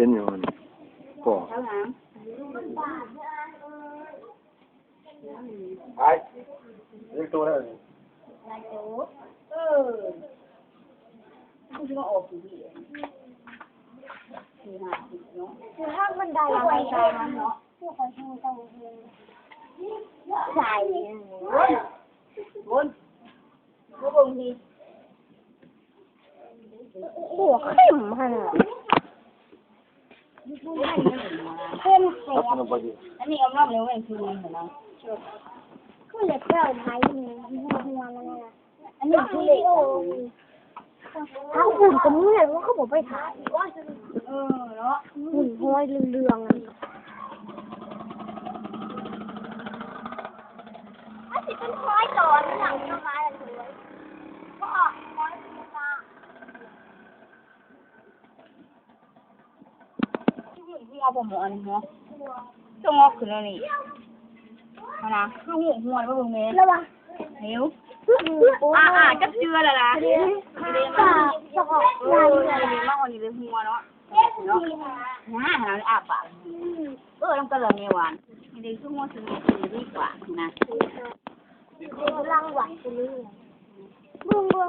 ປັນຫຍັງມັນກໍ ໄປ ເລີຍໂຕແລ້ວນີ້ ເອີ ມັນຊິມາອອກຢູ່ນີ້ ສີ່ຫ້າສິບເນາະ ຄືທາງບັນໄດ ທາງບັນໄດມັນເນາະ ໃສ່ ໂອ້ຍ ໂອ້ຍ ມາເບິ່ງພີ້. ໂອ້ ເຂັ້ມຂະໜາດ ເຂັ້ມແຊບ ອັນນີ້ເອົາມາແລ້ວແມ່ນຄືນຫັ້ນນະ ຄືເລັບເຈົ້າໄທນີ້ ຫົວມັນນະ ອັນນີ້ຄືເລັບ ເອົາ ເອົາ ອຸ່ນກໍເມື່ອຍ ມັນກໍບໍ່ໄປຖ່າຍ ເອີ ເນາະ ຫຸ່ນຫ້ອຍເຫຼືອງໆ ນັ້ນ ມັນຊິເປັນຫ້ອຍຕອນຫຍັງກໍມາແລ້ວ ບໍ່ອອກ ຫົວບໍ່ໝໍອັນນີ້ເນາະ ຕ້ອງງອກຂຶ້ນແນວນີ້ຫັ້ນນະ ຄືຫົວ ຫົວ ເບິ່ງແມ່ ລະວະ ເຫັນ ອ່າໆ ຈັກເທື່ອລະລະ ເອີ ມາຮອດນີ້ເລີຍຫົວເນາະ ເນາະ ອ່າປາກ ເອີ ນຳກັນລະແມ່ຫວານ ນີ້ຄືຫົວ ຄືຫົວ ຄືປາກນະ ລັງຫວັດ ເບິ່ງ